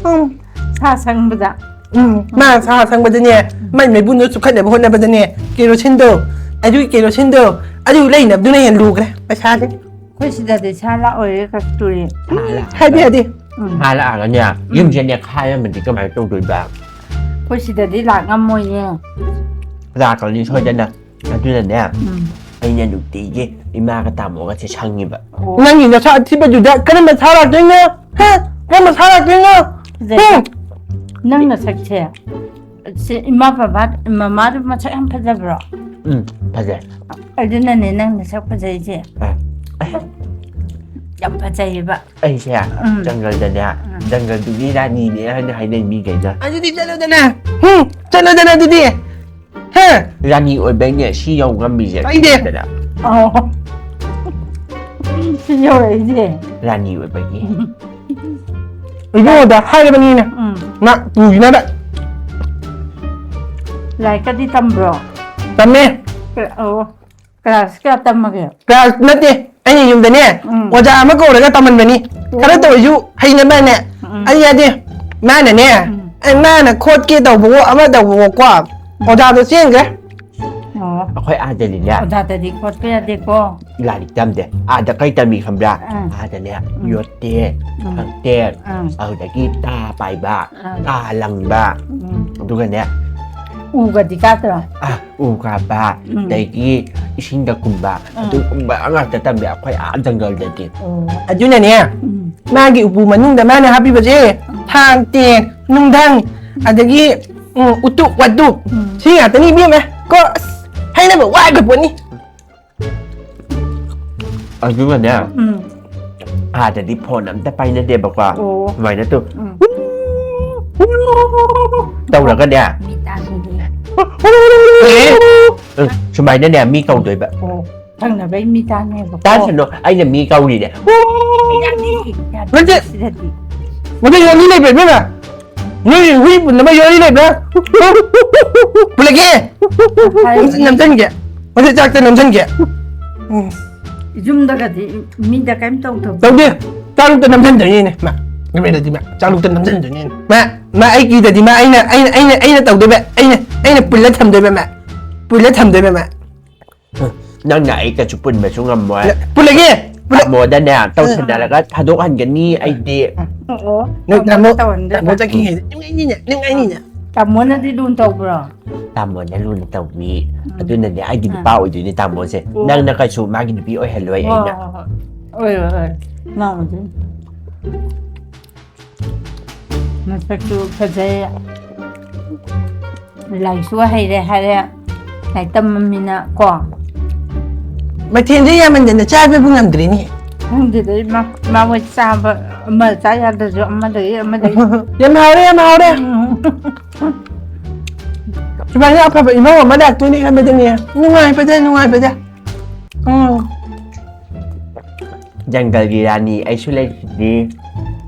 ꯎꯝ꯫ ꯁꯥ ꯁꯪꯕꯗ꯫ ꯎꯝ, ꯃꯥ ꯁꯥ ꯁꯪꯕꯗꯅꯦ, ꯃꯥꯏ ꯃꯩꯕꯨꯟꯗꯣ ꯆꯨꯞꯈꯠꯅꯕ ꯍꯣꯠꯅꯕꯗꯅꯦ, ꯀꯦꯔꯣꯁꯤꯟꯗꯣ, ꯑꯗꯨꯒꯤ ꯀꯦꯔꯣꯁꯤꯟꯗꯣ, ꯑꯗꯨ ꯂꯩꯅꯕꯗꯨꯅ ꯍꯦꯟꯅ ꯂꯨꯈ꯭ꯔꯦ ꯄꯩꯁꯥꯁꯦ꯫ ꯑꯩꯈꯣꯏ ꯁꯤꯗꯗꯤ ꯁꯥ ꯂꯥꯛꯑꯣꯏꯔꯦ ꯀꯛꯇꯣꯔꯤ꯫ ꯍꯥꯏꯗꯤ, ꯍꯥꯏꯗꯤ꯫ ꯎꯝ꯫ ꯁꯥ ꯂꯥꯛꯑꯒꯅꯦ, ꯎꯝ꯫ ꯌꯨꯝꯁꯦ ꯅꯦꯛꯈꯥꯏꯔꯝꯃꯗꯤ ꯀꯃꯥꯏꯅ ꯇꯧꯗꯣꯏꯕ? ꯑꯩꯈꯣꯏ ꯁꯤꯗꯗꯤ ꯂꯥꯛ ꯉꯝꯃꯣꯏꯌꯦ꯫ ꯂꯥꯛꯀꯅꯤ ꯁꯣꯏꯗꯅ꯫ ꯑꯗꯨꯅꯅꯦ, ꯎꯝ꯫ ꯑꯩꯅ ꯅꯨꯡꯇꯤꯒꯤ ꯏꯃꯥꯒ ꯇꯥꯃꯣꯒꯁꯦ ꯁꯪꯉꯤꯕ꯫ ꯑꯣ꯫ ꯅꯪꯒꯤ ꯅꯁꯥ ꯑꯊꯤꯕꯗꯨꯗ ꯀꯔꯝꯕ ꯁꯥ ꯂꯥꯛꯇꯣꯏꯅꯣ? ꯍꯥ? ꯀꯔꯝꯕ ꯁꯥ ꯂꯥꯛꯇꯣꯏꯅꯣ? ꯐꯖꯩ꯫ ꯎꯝ꯫ ꯅꯪ ꯅꯁꯛꯁꯦ, ꯁꯤ ꯏꯃꯥ ꯕꯕꯥ, ꯃꯃꯥꯗꯨ ꯃꯁꯛ ꯌꯥꯝ ꯐꯖꯕ꯭ꯔꯣ? ꯎꯝ, ꯐꯖꯩ꯫ ꯑꯗꯨꯅꯅꯦ ꯅꯪ ꯅꯁꯛ ꯐꯖꯩꯁꯦ꯫ ꯑ, ꯑ, ꯌꯥꯝ ꯐꯖꯩꯌꯦꯕ꯫ ꯑꯩꯁꯦ ꯎꯝ꯫ ꯖꯪꯒꯜꯗꯅꯦ, ꯎꯝ꯫ ꯖꯪꯒꯜꯗꯨꯒꯤ ꯔꯥꯅꯤꯅꯦ ꯍꯥꯏꯅ ꯍꯥꯏꯅꯩ ꯃꯤꯈꯩꯅ꯫ ꯑꯗꯨꯗꯤ ꯆꯠꯂꯣꯗꯅ꯫ ꯍꯨꯝ, ꯆꯠꯂꯣꯗꯅ ꯑꯗꯨꯗꯤ꯫ ꯍꯥ? ꯔꯥꯅꯤ ꯑꯣꯏꯕꯩꯅꯦ ꯁꯤ ꯌꯧ ꯉꯝꯃꯤꯁꯦ꯫ ꯇꯥꯏꯗꯦ꯫ ꯈꯪꯗꯅ꯫ ꯑꯣ꯫ ꯁꯤ ꯌꯧꯔꯛꯏꯁꯦ꯫ ꯔꯥꯅꯤ ꯑꯣꯏꯕꯒꯤ꯫ ꯏꯕꯨꯡꯉꯣꯗ ꯍꯥꯏꯔꯕꯅꯤꯅ꯫ ꯎꯝ꯫ ꯃꯥ ꯄꯨꯈꯤꯅꯕ꯫ ꯂꯥꯏꯔꯤꯛꯀꯗꯤ ꯇꯝꯕ꯭ꯔꯣ? ꯇꯝꯃꯦ꯫ ꯑꯣ꯫ ꯀ꯭ꯂꯥꯁ ꯀꯌꯥ ꯇꯝꯃꯒꯦ? ꯀ꯭ꯂꯥꯁ ꯅꯠꯇꯦ, ꯑꯩꯅ ꯌꯨꯝꯗꯅꯦ, ꯎꯝ꯫ ꯑꯣꯖꯥ ꯑꯃ ꯀꯧꯔꯒ ꯇꯝꯍꯟꯕꯅꯤ꯫ ꯑꯣ꯫ ꯈꯔ ꯇꯧꯔꯁꯨ ꯍꯩꯅꯕꯅꯦ꯫ ꯎꯝ꯫ ꯑꯩ ꯌꯥꯗꯦ꯫ ꯃꯥꯅꯅꯦ, ꯎꯝ꯫ ꯑꯩ ꯃꯥꯅ ꯈꯣꯠꯀꯦ ꯇꯧꯕꯋꯣ, ꯑꯃ ꯇꯧꯕꯋꯣ ꯀꯣ, ꯎꯝ꯫ ꯑꯣꯖꯥꯗꯣ ꯆꯦꯟꯈ꯭ꯔꯦ꯫ ꯑꯣ꯫ ꯑꯩꯈꯣꯏ ꯑꯥꯗꯗꯤꯅꯦ꯫ ꯑꯣꯖꯥꯗꯗꯤ ꯈꯣꯠꯄ ꯌꯥꯗꯦꯀꯣ꯫ ꯂꯥꯏꯔꯤꯛ ꯇꯝꯗꯦ꯫ ꯑꯥꯗ ꯀꯩ ꯇꯝꯃꯤ ꯈꯪꯕ꯭ꯔꯥ? ꯑꯥ꯫ ꯑꯥꯗꯅꯦ, ꯎꯝ꯫ ꯌꯣꯠꯇꯦ, ꯎꯝ꯫ ꯊꯥꯡꯇꯦꯛ, ꯑꯥ꯫ ꯑꯗꯨꯗꯒꯤ ꯇꯥ ꯄꯥꯏꯕ, ꯑꯥ꯫ ꯇꯥ ꯂꯪꯕ, ꯎꯝ꯫ ꯑꯗꯨꯒꯅꯦ, ꯎꯒꯗꯤ ꯀꯥꯞꯇ꯭ꯔꯣ? ꯑꯥ, ꯎ ꯀꯥꯞꯄ, ꯎꯝ꯫ ꯑꯗꯒꯤ ꯏꯁꯤꯡꯗ ꯀꯨꯝꯕ, ꯎꯝ꯫ ꯑꯗꯨꯒꯨꯝꯕ ꯉꯥꯛꯇ ꯇꯝꯃꯦ ꯑꯩꯈꯣꯏ ꯑꯥ ꯖꯪꯒꯜꯗꯗꯤ꯫ ꯑꯣ꯫ ꯑꯗꯨꯅꯅꯦ, ꯎꯝ꯫ ꯃꯥꯒꯤ ꯎꯄꯨ ꯃꯅꯨꯡꯗ ꯃꯥꯅ ꯍꯥꯞꯄꯤꯕꯁꯦ, ꯊꯥꯡ, ꯇꯦꯟ, ꯅꯨꯡꯙꯪ, ꯑꯗꯒꯤ, ꯎꯝ, ꯎꯇꯨꯞ, ꯋꯥꯇꯨꯞ, ꯎꯝ꯫ ꯁꯤ ꯉꯥꯛꯇꯅꯤ ꯏꯕꯦꯝꯃ꯫ ꯀꯣ, ꯑꯁ, ꯍꯥꯏꯅꯕ ꯋꯥꯈ꯭ꯔ ꯄꯣꯠꯅꯤ꯫ ꯑꯗꯨꯒꯅꯦ, ꯎꯝ꯫ ꯑꯥꯗꯗꯤ ꯐꯣꯟ ꯑꯝꯇ ꯄꯥꯏꯅꯗꯦꯕꯀꯣ꯫ ꯑꯣ꯫ ꯁꯨꯃꯥꯏꯅ ꯇꯧ-, ꯎꯝ꯫ ꯇꯧꯔꯒꯅꯦ꯫ ꯃꯤ ꯇꯥꯈꯤꯅꯤ꯫ ꯑꯦ? ꯁꯨꯃꯥꯏꯅꯅꯦ, ꯃꯤ ꯀꯧꯗꯣꯏꯕ꯫ ꯑꯣ, ꯊꯪꯅꯕꯩ ꯃꯤ ꯇꯥꯅꯦꯕꯀꯣ꯫ ꯇꯥꯁꯅꯨ, ꯑꯩꯅ ꯃꯤ ꯀꯧꯔꯤꯅꯦ꯫ ꯌꯥꯗꯦ, ꯌꯥꯗꯦ, ꯅꯠꯇꯦ꯫ ꯁꯤꯗꯗꯤ꯫ ꯃꯗꯨ ꯌꯣꯜꯂꯤ ꯂꯩꯕ꯭ꯔꯥ, ꯏꯕꯦꯝꯃ? ꯅꯣꯏ ꯍꯨꯏ ꯄꯨꯟꯅꯕ ꯌꯣꯜꯂꯤ ꯂꯩꯕ꯭ꯔꯥ? ꯄꯨꯜꯂꯒꯦ꯫ ꯍꯥꯏ꯫ ꯅꯝꯁꯤꯟꯒꯦ꯫ ꯃꯁꯤ ꯆꯥꯛꯇ ꯅꯝꯁꯤꯟꯒꯦ꯫ ꯎꯝ꯫ ꯌꯨꯝꯗꯒꯗꯤ ꯃꯤꯗ ꯀꯔꯤꯝ ꯇꯧꯗꯕ꯭ꯔꯣ? ꯇꯧꯗꯦ꯫ ꯆꯥꯛꯇ ꯅꯝꯁꯤꯟꯗꯣꯏꯅꯤꯅꯦ, ꯃꯥ꯫ ꯅꯨꯃꯤꯠꯇꯗꯤ ꯃꯥ ꯆꯥꯂꯨꯛꯇ ꯅꯝꯁꯤꯟꯗꯣꯏꯅꯦ꯫ ꯃꯥ, ꯃꯥ ꯑꯩꯒꯤꯗꯗꯤ ꯃꯥ ꯑꯩꯅ, ꯑꯩꯅ, ꯑꯩꯅ, ꯑꯩꯅ ꯇꯧꯗꯣꯏꯕ, ꯑꯩꯅ, ꯑꯩꯅ ꯄꯨꯜꯂ ꯊꯝꯗꯣꯏꯕ ꯃꯥ, ꯄꯨꯜꯂ ꯊꯝꯗꯣꯏꯕ ꯃꯥ꯫ ꯅꯪꯅ ꯑꯩ ꯀꯩꯁꯨ ꯄꯨꯟꯕꯁꯨ ꯉꯝꯃꯣꯏ꯫ ꯄꯨꯜꯂꯒꯦ, ꯄꯨꯜꯂ-, ꯇꯥꯃꯣꯗꯅꯦ, ꯇꯧꯁꯟꯅꯔꯒ ꯊꯥꯗꯣꯛꯍꯟꯒꯅꯤ ꯑꯩꯗꯤ꯫ ꯑꯣ, ꯅꯪ ꯇꯥꯃꯣ, ꯇꯥꯃꯣ ꯇꯧꯍꯟꯗꯣꯏꯕ꯫ ꯇꯥꯃꯣ ꯆꯠꯈꯤꯉꯩꯗ ꯅꯨꯡꯉꯥꯏꯅꯤꯅꯦ, ꯅꯨꯡꯉꯥꯏꯅꯤꯅꯦ꯫ ꯇꯥꯃꯣꯅꯗꯤ ꯂꯨꯅ ꯇꯧꯕ꯭ꯔꯣ? ꯇꯥꯃꯣꯅ ꯂꯨꯅ ꯇꯧꯕꯤ꯫ ꯎꯝ꯫ ꯑꯗꯨꯅꯅꯦ ꯑꯩꯒꯤ ꯅꯨꯄꯥ ꯑꯣꯏꯗꯣꯏꯅꯦ ꯇꯥꯃꯣꯁꯦ꯫ ꯑꯣ꯫ ꯅꯪꯅ ꯀꯩꯁꯨ ꯃꯥꯒꯤ ꯅꯨꯄꯤ ꯑꯣꯏꯍꯜꯂꯣꯏ ꯍꯣꯏ, ꯑꯩꯅ꯫ ꯍꯣꯏ, ꯍꯣꯏ꯫ ꯑꯣꯏꯔꯣꯏ, ꯑꯣꯏꯔꯣꯏ꯫ ꯃꯥ ꯑꯣꯏꯗꯣꯏꯅꯤ꯫ ꯃꯁꯛꯁꯨ ꯐꯖꯩ꯫ ꯂꯥꯏꯔꯤꯛꯁꯨ ꯍꯩꯔꯦ ꯍꯥꯏꯔꯦ꯫ ꯂꯥꯏꯔꯤꯛ ꯇꯝꯃꯃꯤꯅ ꯀꯣ꯫ ꯃꯊꯦꯜꯁꯦ ꯌꯥꯝꯃꯟꯗꯅ ꯆꯥꯕꯕꯨ ꯉꯝꯗ꯭ꯔꯦꯅꯦ꯫ ꯈꯪꯗꯦꯗ ꯏꯃꯥ, ꯏꯃꯥ ꯍꯣꯏ ꯆꯥꯕ ꯑꯃ ꯆꯥ ꯌꯥꯗ꯭ꯔꯁꯨ ꯑꯃꯗꯒꯤ ꯑꯃꯗꯒꯤ꯫ ꯌꯥꯝ ꯍꯥꯎꯔꯦ, ꯌꯥꯝ ꯍꯥꯎꯔꯦ꯫ ꯎꯝ꯫ ꯁꯨꯃꯥꯏꯅ ꯑꯐꯕ ꯏꯃꯧ ꯑꯃ ꯂꯥꯛꯇꯣꯏꯅꯤ ꯈꯟꯕꯗꯅꯦ ꯅꯨꯡꯉꯥꯏꯕꯗ, ꯅꯨꯡꯉꯥꯏꯕꯗ꯫ ꯎꯝ꯫ ꯖꯪꯒꯜꯒꯤ ꯔꯥꯅꯤ ꯑꯩꯁꯨ ꯂꯩꯁꯤꯗꯤ꯫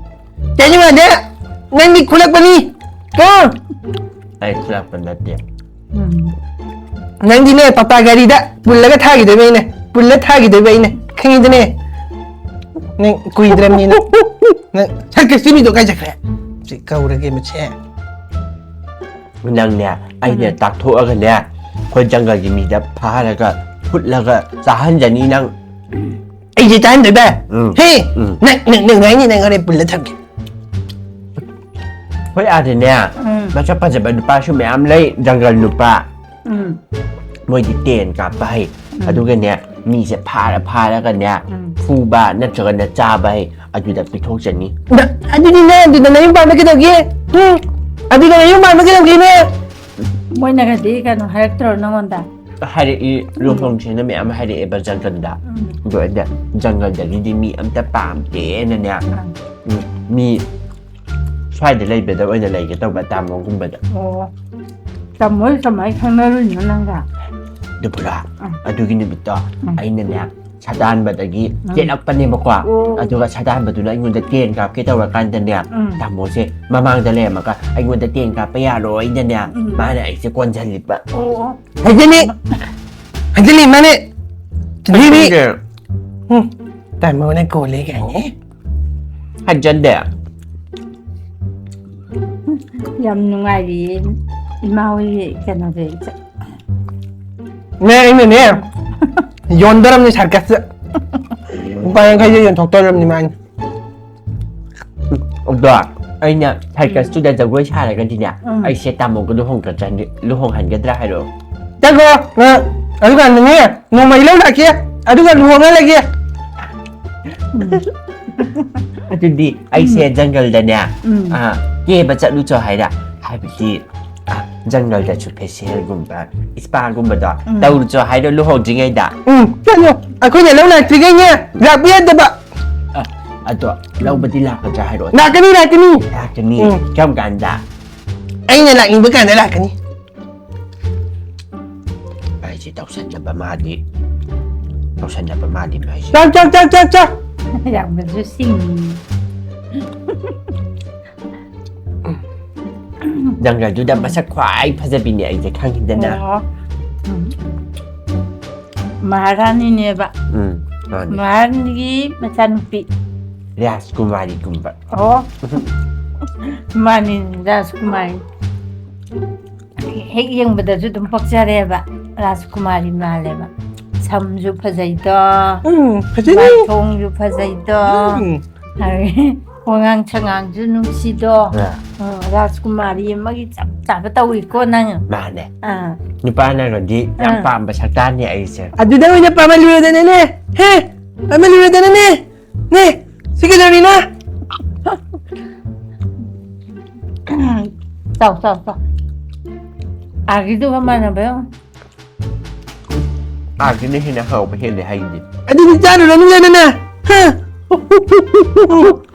ꯀꯩꯅꯣ ꯋꯥꯗꯦ? ꯅꯪꯗꯤ ꯈꯨꯂꯛꯄꯅꯤ꯫ ꯀꯣ? ꯑꯩ ꯈꯨꯂꯛꯄ ꯅꯠꯇꯦ꯫ ꯎꯝ꯫ ꯅꯪꯗꯤꯅꯦ ꯇꯥꯇꯥ ꯒꯥꯔꯤꯗ ꯄꯨꯜꯂꯒ ꯊꯥꯈꯤꯗꯣꯏꯕ ꯑꯩꯅ꯫ ꯄꯨꯜꯂ ꯊꯥꯈꯤꯗꯣꯏꯕ ꯑꯩꯅ꯫ ꯈꯪꯉꯤꯗꯅꯦ? ꯅꯪ ꯀꯨꯏꯗ꯭ꯔꯕꯅꯤꯅ꯫ ꯅꯪ ꯁꯛꯀ ꯁꯤꯃꯤꯗꯣ ꯀꯥꯏ ꯆꯠꯈ꯭ꯔꯦ? ꯁꯤ ꯀꯧꯔꯒꯦ ꯃꯁꯦ꯫ ꯅꯪꯅꯦ ꯑꯩꯅꯦ ꯎꯝ꯫ ꯇꯥꯛꯊꯣꯛꯑꯒꯅꯦ ꯑꯩꯈꯣꯏ ꯖꯪꯒꯜꯒꯤ ꯃꯤꯗ ꯐꯥꯔꯒ ꯐꯨꯠꯂꯒ ꯆꯥꯍꯟꯖꯅꯤ ꯅꯪ꯫ ꯑꯩꯁꯦ ꯆꯥꯍꯟꯗꯣꯏꯕ? ꯎꯝ꯫ ꯍꯦ! ꯎꯝ꯫ ꯅꯪ, ꯅꯪ, ꯅꯪ ꯉꯥꯏꯅꯤ ꯅꯪ ꯍꯣꯔꯦꯟ ꯄꯨꯜꯂ ꯊꯝꯒꯦ꯫ ꯍꯣꯏ ꯑꯥꯗꯅꯦ ꯎꯝ꯫ ꯃꯁꯛ ꯐꯖꯕ ꯅꯨꯄꯥꯁꯨ ꯃꯌꯥꯝ ꯂꯩ, ꯖꯪꯒꯜ ꯅꯨꯄꯥ꯫ ꯎꯝ꯫ ꯃꯣꯏꯗꯤ ꯇꯦꯟ ꯀꯥꯞꯄ ꯍꯩ꯫ ꯎꯝ꯫ ꯑꯗꯨꯒꯅꯦ ꯃꯤꯁꯦ ꯐꯥꯔ ꯐꯥꯔꯒꯅꯦ ꯎꯝ꯫ ꯐꯨꯕ ꯅꯠꯇ꯭ꯔꯒꯅ ꯆꯥꯕ ꯍꯩ꯫ ꯑꯗꯨꯗ ꯄꯤꯊꯣꯛꯆꯅꯤ꯫ ꯅ-, ꯑꯗꯨꯗꯤ ꯅꯪ ꯑꯗꯨꯗ ꯅꯌꯨꯝ ꯄꯥꯟꯕ ꯀꯩꯗꯧꯒꯦ? ꯍꯨꯝ? ꯑꯗꯨꯗ ꯅꯌꯨꯝ ꯄꯥꯟꯕ ꯀꯩꯗꯧꯒꯦꯅꯦ? ꯃꯣꯏꯅꯒꯗꯤ ꯀꯩꯅꯣ ꯍꯥꯏꯔꯛꯇ꯭ꯔꯣ ꯅꯪꯉꯣꯟꯗ? ꯍꯥꯏꯔꯛꯏ, ꯎꯝ꯫ ꯂꯨꯍꯣꯡꯁꯦꯅ ꯃꯌꯥꯝ ꯍꯥꯏꯔꯛꯑꯦꯕ ꯖꯪꯒꯜꯗ꯫ ꯎꯝ꯫ ꯑꯗꯣ ꯑꯩꯅ ꯖꯪꯒꯜꯗꯒꯤꯗꯤ ꯃꯤ ꯑꯝꯇ ꯄꯥꯝꯗꯦꯅꯅꯦ꯫ ꯎꯝ꯫ ꯎꯝ, ꯃꯤ ꯁ꯭ꯋꯥꯏꯗ ꯂꯩꯕꯗ ꯑꯣꯏꯅ ꯂꯩꯒꯦ ꯇꯧꯕ, ꯇꯥꯃꯣꯒꯨꯝꯕꯗ꯫ ꯑꯣ꯫ ꯇꯥꯃꯣ ꯀꯃꯥꯏꯅ ꯈꯪꯅꯔꯨꯏꯅꯣ ꯅꯪꯒ? ꯑꯗꯨꯕꯨꯔꯣ? ꯎꯝ꯫ ꯑꯗꯨꯒꯤ ꯅꯨꯃꯤꯠꯇꯣ ꯎꯝ꯫ ꯑꯩꯅꯅꯦ ꯁꯥꯗꯥꯟꯕꯗꯒꯤ ꯎꯝ꯫ ꯆꯦꯜꯂꯛꯄꯅꯦꯕꯀꯣ꯫ ꯑꯣ꯫ ꯑꯗꯨꯒ ꯁꯥꯗꯥꯟꯕꯗꯨꯅ ꯑꯩꯉꯣꯟꯗ ꯇꯦꯟ ꯀꯥꯞꯀꯦ ꯇꯧꯔꯀꯥꯟꯗꯅꯦ, ꯎꯝ꯫ ꯇꯥꯃꯣꯁꯦ ꯃꯃꯥꯡꯗ ꯂꯩꯔꯝꯃꯒ ꯑꯩꯉꯣꯟꯗ ꯇꯦꯟ ꯀꯥꯞꯄ ꯌꯥꯔꯣꯏꯗꯅꯦ, ꯎꯝ꯫ ꯃꯥꯅ ꯑꯩꯁꯦ ꯀꯣꯟꯁꯤꯜꯂꯤꯕ꯫ ꯑꯣ, ꯑꯣ꯫ ꯍꯥꯏꯖꯤꯜꯂꯤ! ꯍꯥꯏꯖꯤꯜꯂꯤ ꯃꯥꯅꯦ! ꯆꯤꯟꯊꯤꯕꯤ! ꯈꯪꯗꯦ꯫ ꯎꯝ꯫ ꯇꯥꯃꯣꯅ ꯀꯣꯜꯂꯦ ꯀꯥꯏꯅꯦ꯫ ꯍꯥꯏꯖꯟꯗꯦ꯫ ꯌꯥꯝ ꯅꯨꯡꯉꯥꯏꯔꯤꯌꯦ ꯏꯃꯥ ꯍꯣꯏꯒꯤ ꯀꯩꯅꯣꯁꯦ꯫ ꯅꯦ, ꯑꯩꯅꯅꯦ, ꯌꯣꯟꯗꯔꯝꯅꯤ ꯁꯥꯔꯀꯁꯇ꯫ ꯂꯨꯄꯥ ꯌꯥꯡꯈꯩꯗ ꯌꯣꯟꯊꯣꯛꯇꯧꯔꯝꯅꯤ ꯃꯥꯅ꯫ ꯑꯗꯣ ꯑꯩꯅ ꯁꯥꯔꯀꯁꯇꯨꯗ ꯖꯒꯣꯏ ꯁꯥꯔꯒꯗꯤꯅꯦ, ꯎꯝ꯫ ꯑꯩꯁꯦ ꯇꯥꯃꯣꯒ ꯂꯨꯍꯣꯡꯒꯗ꯭ꯔꯅꯤ-, ꯂꯨꯍꯣꯡꯍꯟꯒꯗ꯭ꯔꯥ ꯍꯥꯏꯔꯛꯑꯣ꯫ ꯆꯠꯈ꯭ꯔꯣ꯫ ꯑ, ꯑꯗꯨꯀꯥꯟꯗꯅꯦ, ꯅꯣꯡꯃ ꯏꯜꯍꯧ ꯂꯥꯛꯀꯦ, ꯑꯗꯨꯒ ꯂꯨꯍꯣꯡꯍꯜꯂꯒꯦ꯫ ꯑꯗꯨꯗꯤ ꯑꯩꯁꯦ ꯎꯝ꯫ ꯖꯪꯒꯜꯗꯅꯦ, ꯎꯝ꯫ ꯑ, ꯀꯦꯕ ꯆꯠꯂꯨꯆꯣ ꯍꯥꯏꯔ? ꯍꯥꯏꯕꯗꯤ, ꯑ, ꯖꯪꯒꯜꯗꯁꯨ ꯐꯦꯁꯤꯌꯦꯜꯒꯨꯝꯕ, ꯏꯁꯄꯥꯒꯨꯝꯕꯗꯣ ꯎꯝ꯫ ꯇꯧꯔꯨꯆꯣ ꯍꯥꯏꯔꯣ ꯂꯨꯍꯣꯡꯗ꯭ꯔꯤꯉꯩꯗ? ꯎꯝ, ꯆꯠꯂꯣ꯫ ꯑꯩꯈꯣꯏꯅ ꯂꯧ ꯂꯥꯛꯇ꯭ꯔꯤꯉꯩꯅꯦ, ꯂꯥꯛꯄ ꯌꯥꯗꯕ꯫ ꯑ, ꯑꯗꯣ ꯂꯧꯕꯗꯤ ꯂꯥꯛꯀꯗ꯭ꯔꯥ ꯍꯥꯏꯔꯣ? ꯂꯥꯛꯀꯅꯤ, ꯂꯥꯛꯀꯅꯤ꯫ ꯂꯥꯛꯀꯅꯤ? ꯎꯝ꯫ ꯀꯔꯝ ꯀꯥꯟꯗ? ꯑꯩꯅ ꯂꯥꯛꯅꯤꯡꯕ ꯀꯥꯟꯗ ꯂꯥꯛꯀꯅꯤ꯫ ꯑꯩꯁꯦ ꯇꯧꯁꯟꯅꯕ ꯃꯥꯗꯤ, ꯇꯧꯁꯟꯅꯕ ꯃꯥꯗꯤ ꯃꯥꯏꯁꯦ꯫ ꯆꯥꯛ, ꯆꯥꯛ, ꯆꯥꯛ, ꯆꯥꯛ, ꯆꯥꯛ꯫ ꯌꯥꯝꯅꯁꯨ ꯁꯤꯡꯉꯤ꯫ ꯖꯪꯒꯜꯗꯨꯗ ꯃꯁꯛ ꯈ꯭ꯋꯥꯏ ꯐꯖꯕꯤꯅꯦ ꯑꯩꯁꯦ, ꯈꯪꯉꯤꯗꯅ꯫ ꯑꯣ꯫ ꯎꯝ꯫ ꯃꯍꯥꯔꯥꯅꯤꯅꯦꯕ꯫ ꯎꯝ, ꯃꯥꯅꯦ꯫ ꯃꯍꯥꯔꯥꯅꯤꯒꯤ ꯃꯆꯥꯅꯨꯄꯤ꯫ ꯔꯥꯖꯀꯨꯃꯥꯔꯤꯒꯨꯝꯕ꯫ ꯑꯣ꯫ ꯃꯥꯅꯤ, ꯔꯥꯖꯀꯨꯃꯥꯔꯤ꯫ ꯍꯦꯛ ꯌꯦꯡꯕꯗꯁꯨ ꯑꯗꯨꯝ ꯄꯛꯆꯔꯦꯕ꯫ ꯔꯥꯖꯀꯨꯃꯥꯔꯤ ꯃꯥꯜꯂꯦꯕ꯫ ꯁꯝꯁꯨ ꯐꯖꯩꯗꯣ꯫ ꯎꯝ, ꯐꯖꯩꯅꯦ꯫ ꯃꯥꯏꯊꯣꯡꯁꯨ ꯐꯖꯩꯗꯣ꯫ ꯎꯝ꯫ ꯋꯥꯉꯥꯡ ꯁꯉꯥꯡꯁꯨ ꯅꯨꯡꯁꯤꯗꯣ꯫ ꯑ꯫ ꯎꯝ, ꯔꯥꯖꯀꯨꯃꯥꯔꯤ ꯑꯃꯒꯤ ꯆꯞ ꯆꯥꯕ ꯇꯧꯏꯀꯣ ꯅꯪ꯫ ꯃꯥꯅꯦ꯫ ꯑꯥ꯫ ꯅꯨꯄꯥꯅꯒꯗꯤ ꯌꯥꯝ ꯑꯥ꯫ ꯄꯥꯝꯕ ꯁꯛꯇꯥꯅꯦ ꯑꯩꯁꯦ꯫ ꯑꯗꯨꯗ ꯑꯣꯏꯅ ꯄꯥꯝꯍꯜꯂꯨꯔꯗꯅꯅꯦ꯫ ꯍꯦ? ꯄꯥꯝꯍꯜꯂꯨꯔꯗꯅꯅꯦ꯫ ꯅꯦ, ꯁꯤ ꯀꯩꯗꯧꯔꯤꯅꯣ? ꯆꯥꯎ, ꯆꯥꯎ, ꯆꯥꯎ꯫ ꯑꯥꯒꯤꯗꯨꯒ ꯃꯥꯟꯅꯕ ꯌꯦꯡꯉꯨ꯫ ꯑꯥꯒꯤꯅ ꯍꯦꯟꯅ ꯍꯥꯎꯕ ꯍꯦꯜꯂꯦ ꯍꯥꯏꯗꯤ꯫ ꯑꯗꯨꯗꯤ ꯆꯥꯔꯨꯔꯅꯨ ꯅꯪ꯫ ꯍꯥ?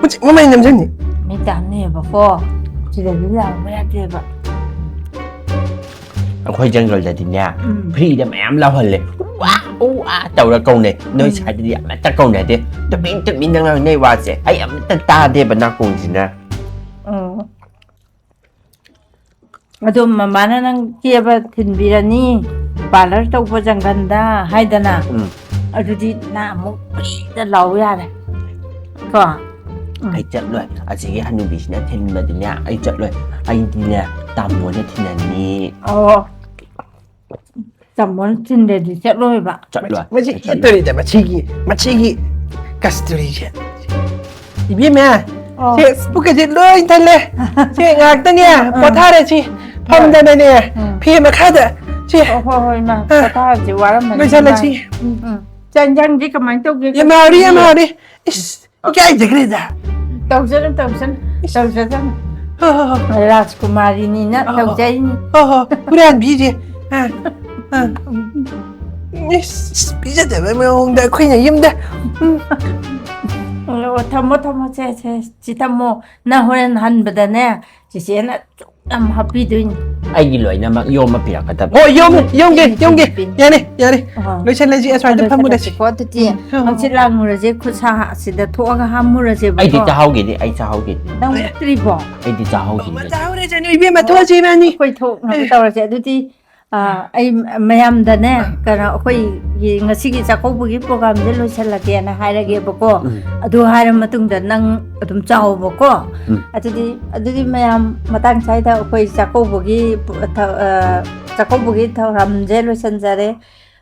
ꯃꯆꯤꯟ ꯃꯃꯩ ꯅꯝꯖꯟꯅꯤ꯫ ꯃꯤ ꯇꯥꯅꯤꯕꯀꯣ꯫ ꯁꯤꯗꯗꯤ ꯂꯥꯎꯕ ꯌꯥꯗꯦꯕ꯫ ꯑꯩꯈꯣꯏ ꯖꯪꯒꯜꯗꯗꯤꯅꯦ, ꯎꯝ꯫ ꯐ꯭ꯔꯤꯗ ꯃꯌꯥꯝ ꯂꯥꯎꯍꯜꯂꯦ꯫ ꯎ ꯑꯥ, ꯎ ꯑꯥ ꯇꯧꯔ ꯀꯧꯅꯩ꯫ ꯅꯣꯏ ꯎꯝ꯫ ꯁ꯭ꯋꯥꯏꯗꯗꯤ ꯑꯃꯠꯇ ꯀꯧꯅꯗꯦ꯫ ꯇꯨꯃꯤꯟ ꯇꯨꯃꯤꯟꯅ ꯉꯥꯡꯅꯩ ꯋꯥꯁꯦ꯫ ꯑꯩ ꯑꯃꯠꯇ ꯇꯥꯗꯦꯕ ꯅꯥꯀꯣꯡꯁꯤꯅ꯫ ꯎꯝ꯫ ꯑꯗꯣ ꯃꯃꯥꯅ ꯅꯪ ꯀꯦꯕ ꯊꯤꯟꯕꯤꯔꯅꯤ, ꯄꯥꯔꯂꯔ ꯇꯧꯕ ꯖꯪꯒꯜꯗ ꯍꯥꯏꯗꯅ꯫ ꯎꯝ꯫ ꯑꯗꯨꯗꯤ ꯅꯪ ꯑꯃꯨꯛ ꯐ꯭ꯔꯤꯗ ꯂꯥꯎ ꯌꯥꯔꯦ꯫ ꯀꯣ? ꯎꯝ꯫ ꯑꯩ ꯆꯠꯂꯣꯏ꯫ ꯑꯁꯤꯒꯤ ꯍꯅꯨꯕꯤꯁꯤꯅ ꯊꯤꯟꯕꯗꯤꯅꯦ ꯑꯩ ꯆꯠꯂꯣꯏ꯫ ꯑꯩꯗꯤꯅꯦ ꯇꯥꯃꯣꯅ ꯊꯤꯟꯍꯟꯅꯤ꯫ ꯑꯣ꯫ ꯇꯥꯃꯣꯅ ꯊꯤꯟꯗ꯭ꯔꯗꯤ ꯆꯠꯂꯣꯏꯕ꯫ ꯆꯠꯂꯣꯏ꯫ ꯃꯁꯤ ꯑꯩ ꯆꯠꯂꯣꯏ꯫ ꯌꯦꯠꯇꯣꯔꯤꯗ ꯃꯁꯤꯒꯤ ꯃꯁꯤꯒꯤ ꯀꯁꯇꯨꯔꯤꯁꯦ꯫ ꯏꯕꯦꯝꯃ, ꯑꯣ꯫ ꯁꯦ ꯄꯨꯛꯀꯁꯦ ꯂꯣꯏ ꯊꯜꯂꯦ꯫ ꯁꯦ ꯉꯥꯏꯍꯥꯛꯇꯅꯦ ꯄꯣꯊꯥꯔꯁꯤ꯫ ꯐꯝꯗꯅꯅꯦ ꯎꯝ꯫ ꯐꯦ ꯃꯈꯥꯗ ꯁꯦ ꯑꯣ, ꯍꯣꯏ ꯍꯣꯏ ꯏꯃꯥ, ꯑ, ꯄꯣꯊꯥꯔꯁꯤ, ꯋꯥꯔꯝꯃꯅꯤ ꯂꯣꯏꯁꯜꯂꯁꯤ꯫ ꯏꯃꯥ꯫ ꯎꯝ ꯎꯝ꯫ ꯆꯥꯛ ꯏꯟꯖꯥꯡꯗꯤ ꯀꯃꯥꯏꯅ ꯇꯧꯒꯦ? ꯌꯥꯝ ꯍꯥꯎꯔꯤ, ꯌꯥꯝ ꯍꯥꯎꯔꯤ꯫ ꯏꯁ ꯏꯀꯥꯏꯖꯈ꯭ꯔꯦꯗ꯫ ꯇꯧꯖꯔꯨ ꯇꯧꯖꯔꯨ꯫ ꯇꯧꯖꯔꯨ꯫ ꯍꯣ, ꯍꯣ, ꯍꯣ꯫ ꯔꯥꯖꯀꯨꯃꯥꯔꯤꯅꯤꯅ ꯑꯣ꯫ ꯇꯧꯖꯩꯅꯤ꯫ ꯍꯣ, ꯍꯣ, ꯍꯨꯔꯥꯟꯕꯤꯁꯦ꯫ ꯑ, ꯑ꯫ ꯏꯁ, ꯄꯤꯖꯗꯕ ꯃꯑꯣꯡꯗ ꯑꯩꯈꯣꯏꯅ ꯌꯨꯝꯗ꯫ ꯎꯝ꯫ ꯑꯣ, ꯊꯝꯃꯣ ꯊꯝꯃꯣ, ꯁꯦ ꯁꯦ, ꯁꯤ ꯊꯝꯃꯣ꯫ ꯅꯪ ꯍꯣꯔꯦꯟ ꯍꯟꯕꯗꯅꯦ ꯆꯦꯆꯦꯅ ꯆꯨꯞ ꯌꯥꯝ ꯍꯥꯞꯄꯤꯗꯣꯏꯅꯤ꯫ ꯑꯩꯒꯤ ꯂꯣꯏꯅꯃꯛ ꯌꯣꯝꯃ ꯄꯤꯔꯛꯀꯗꯕ꯫ ꯍꯣꯏ, ꯌꯣꯝꯃꯦ, ꯌꯣꯝꯒꯦ, ꯌꯣꯝꯒꯦ꯫ ꯌꯥꯅꯤ, ꯌꯥꯅꯤ꯫ ꯑꯥ꯫ ꯂꯣꯏꯁꯜꯂꯁꯤ, ꯑꯁ꯭ꯋꯥꯏꯗ ꯐꯝꯃꯨꯔꯁꯤ꯫ ꯂꯣꯏꯁꯜꯂꯁꯤꯀꯣ, ꯑꯗꯨꯗꯤ ꯎꯝ꯫ ꯍꯪꯆꯤꯠ ꯂꯥꯡꯉꯨꯔꯁꯦ, ꯈꯨꯠ ꯁꯥ ꯑꯁꯤꯗ ꯊꯣꯛꯑꯒ ꯍꯥꯝꯃꯨꯔꯁꯦꯕꯀꯣ꯫ ꯑꯩꯗꯤ ꯆꯥꯍꯧꯈꯤꯅꯤ, ꯑꯩ ꯆꯥꯍꯧꯈꯤꯅꯤ꯫ ꯅꯪ ꯎꯠꯇ꯭ꯔꯤꯕꯣ? ꯑꯩꯗꯤ ꯆꯥꯍꯧꯈꯤꯅꯤ꯫ ꯆꯥꯍꯧꯔꯁꯅꯨ, ꯏꯕꯦꯝꯃ, ꯊꯣꯛꯑꯁꯤ ꯏꯕꯥꯅꯤ꯫ ꯑꯩꯈꯣꯏ ꯊꯣꯛꯅꯕ ꯇꯧꯔꯁꯦ꯫ ꯑꯗꯨꯗꯤ ꯑꯥ, ꯑꯩ ꯃꯌꯥꯝꯗꯅꯦ, ꯀꯩꯅꯣ, ꯑꯩꯈꯣꯏꯒꯤ ꯉꯁꯤꯒꯤ ꯆꯥꯛꯀꯧꯕꯒꯤ ꯄ꯭ꯔꯣꯒꯥꯝꯁꯦ ꯂꯣꯏꯁꯜꯂꯒꯦꯅ ꯍꯥꯏꯔꯒꯦꯕꯀꯣ꯫ ꯎꯝ꯫ ꯑꯗꯨ ꯍꯥꯏꯔ ꯃꯇꯨꯡꯗ ꯅꯪ ꯑꯗꯨꯝ ꯆꯥꯎꯕꯀꯣ꯫ ꯎꯝ꯫ ꯑꯗꯨꯗꯤ, ꯑꯗꯨꯗꯤ ꯃꯌꯥꯝ ꯃꯇꯥꯡ ꯁ꯭ꯋꯥꯏꯗ ꯑꯩꯈꯣꯏ ꯆꯥꯛꯀꯧꯕꯒꯤ ꯄ-, ꯊ-, ꯑ, ꯆꯥꯛꯀꯧꯕꯒꯤ ꯊꯧꯔꯝꯁꯦ ꯂꯣꯏꯁꯟꯖꯔꯦ꯫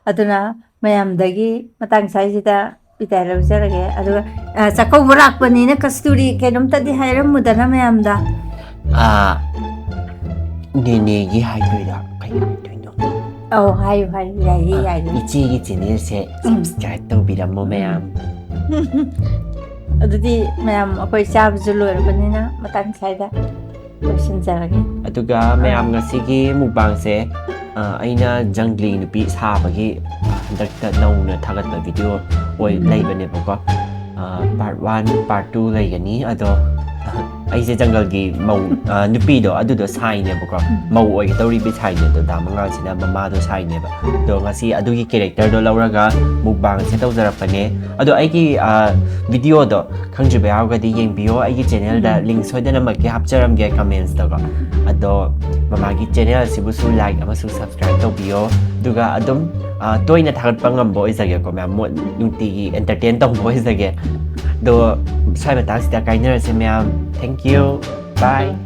ꯑꯗꯨꯅ ꯃꯌꯥꯝꯗꯒꯤ ꯃꯇꯥꯡ ꯁ꯭ꯋꯥꯏꯁꯤꯗ ꯕꯤꯗꯥꯏ ꯂꯧꯖꯔꯒꯦ꯫ ꯑꯗꯨꯒ, ꯑ, ꯆꯥꯛꯀꯧꯕ ꯂꯥꯛꯄꯅꯤꯅ ꯀꯁꯇꯨꯔꯤ ꯀꯩꯅꯣꯝꯇꯗꯤ ꯍꯥꯏꯔꯝꯃꯨꯗꯅ ꯃꯌꯥꯝꯗ꯫ ꯑꯥ, ꯅꯦꯅꯦꯒꯤ ꯍꯥꯏꯗꯣꯏꯔꯥ? ꯀꯩ ꯍꯥꯏꯗꯣꯏꯅꯣ? ꯑꯧ, ꯍꯥꯏꯌꯨ, ꯍꯥꯏꯌꯨ, ꯌꯥꯏꯌꯦ, ꯌꯥꯏꯌꯦ꯫ ꯏꯆꯦꯒꯤ ꯆꯦꯅꯦꯜꯁꯦ ꯁꯕꯁꯀ꯭ꯔꯥꯏꯕ ꯇꯧꯕꯤꯔꯝꯃꯣ ꯃꯌꯥꯝ꯫ ꯑꯗꯨꯗꯤ ꯃꯌꯥꯝ ꯑꯩꯈꯣꯏ ꯆꯥꯕꯁꯨ ꯂꯣꯏꯔꯕꯅꯤꯅ ꯃꯇꯥꯡ ꯁ꯭ꯋꯥꯏꯗ ꯂꯣꯏꯁꯤꯟꯖꯔꯒꯦ꯫ ꯑꯗꯨꯒ ꯃꯌꯥꯝ ꯉꯁꯤꯒꯤ ꯃꯨꯛꯕꯥꯡꯁꯦ, ꯑ, ꯑꯩꯅ ꯖꯪꯒ꯭ꯂꯤ ꯅꯨꯄꯤ ꯁꯥꯕꯒꯤ, ꯑ, ꯍꯟꯗꯛꯇ ꯅꯧꯅ ꯊꯥꯒꯠꯄ ꯚꯤꯗꯤꯑꯣ ꯑꯣꯏ ꯂꯩꯕꯅꯦꯕꯀꯣ꯫ ꯑ, part one, part two ꯂꯩꯒꯅꯤ꯫ ꯑꯗꯣ, ꯑ, ꯑꯩꯁꯦ ꯖꯪꯒꯜꯒꯤ ꯃꯧ, ꯑ, ꯅꯨꯄꯤꯗꯣ ꯑꯗꯨꯗꯣ ꯁꯥꯏꯅꯦꯕꯀꯣ꯫ ꯃꯧ ꯑꯣꯏꯒꯗꯧꯔꯤꯕꯤ ꯁꯥꯏꯅꯦ ꯑꯗꯣ ꯗꯥ ꯃꯉꯥꯜꯁꯤꯅ ꯃꯃꯥꯗꯣ ꯁꯥꯏꯅꯦꯕ꯫ ꯑꯗꯣ ꯉꯁꯤ ꯑꯗꯨꯒꯤ ꯀꯦꯔꯦꯛꯇꯔꯗꯣ ꯂꯧꯔꯒ ꯃꯨꯛꯕꯥꯡꯁꯦ ꯇꯧꯖꯔꯛꯄꯅꯦ꯫ ꯑꯗꯣ ꯑꯩꯒꯤ, ꯑ, ꯚꯤꯗꯤꯑꯣꯗꯣ ꯈꯪꯗ꯭ꯔꯤꯕ ꯌꯥꯎꯔꯒꯗꯤ ꯌꯦꯡꯕꯤꯌꯣ꯫ ꯑꯩꯒꯤ ꯆꯦꯅꯦꯜꯗ ꯂꯤꯡ ꯁꯣꯏꯗꯅꯃꯛꯀꯤ ꯍꯥꯞꯆꯔꯝꯒꯦ ꯀꯃꯦꯟꯁꯇꯀꯣ꯫ ꯑꯗꯣ ꯃꯃꯥꯒꯤ ꯆꯦꯅꯦꯜ ꯑꯁꯤꯕꯨꯁꯨ ꯂꯥꯏꯛ ꯑꯃꯁꯨꯡ ꯁꯕꯁꯀ꯭ꯔꯥꯏꯕ ꯇꯧꯕꯤꯌꯣ꯫ ꯑꯗꯨꯒ ꯑꯗꯨꯝ, ꯑ, ꯇꯣꯏꯅ ꯊꯥꯒꯠꯄ ꯉꯝꯕ ꯑꯣꯏꯖꯒꯦꯀꯣ ꯃꯌꯥꯝ꯫ ꯃꯣ-, ꯅꯨꯡꯇꯤꯒꯤ ꯑꯦꯟꯇꯔꯇꯦꯟ ꯇꯧꯕ ꯑꯣꯏꯖꯒꯦ꯫ ꯑꯗꯣ ꯁ꯭ꯋꯥꯏ ꯃꯇꯥꯡꯁꯤꯗ ꯀꯥꯏꯅꯔꯁꯦ ꯃꯌꯥꯝ꯫ Thank you. Bye.